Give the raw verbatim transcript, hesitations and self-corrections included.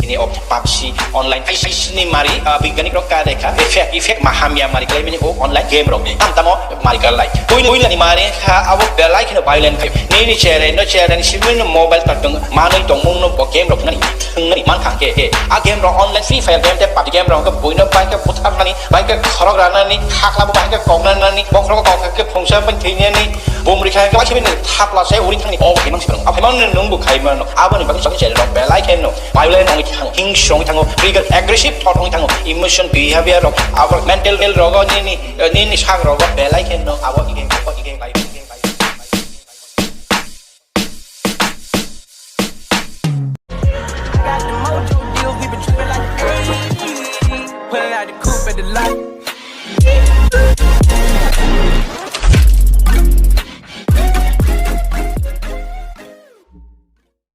ni o PUBG online ai ni mari, ah, bigyanik rok ka dekha effect, effect ma hamya mari khlai mani o online game rok ni tam tamo mari khlai. Puila puila ni mari kha abo belai kheno violent khai. Nini chere no chere ni simi no mobile ta tong manui tongmung no bo game rok nani thwngni man khang ke ke. A game rok online Free Fire game te PUBG game rok ke buino bai ke buthar nani, bai ke khorok ranani, khakla bo bai ke kokna nani, bokhro kok ke phungsa pai thini ni, bumri kha ke bai simi ni thapla se uri thangni o khai mang sipang. A khai mang nung bu khai mano. Abo ni bagwi chakhe chere rok belai kheno violent ongwi thango, hingsong ongwi thango, trigger aggressive thought ongwi thango, emotion behavior rok, abo mental health rogo nini, nini sak rogo belai kheno abo ige, abo ige lai.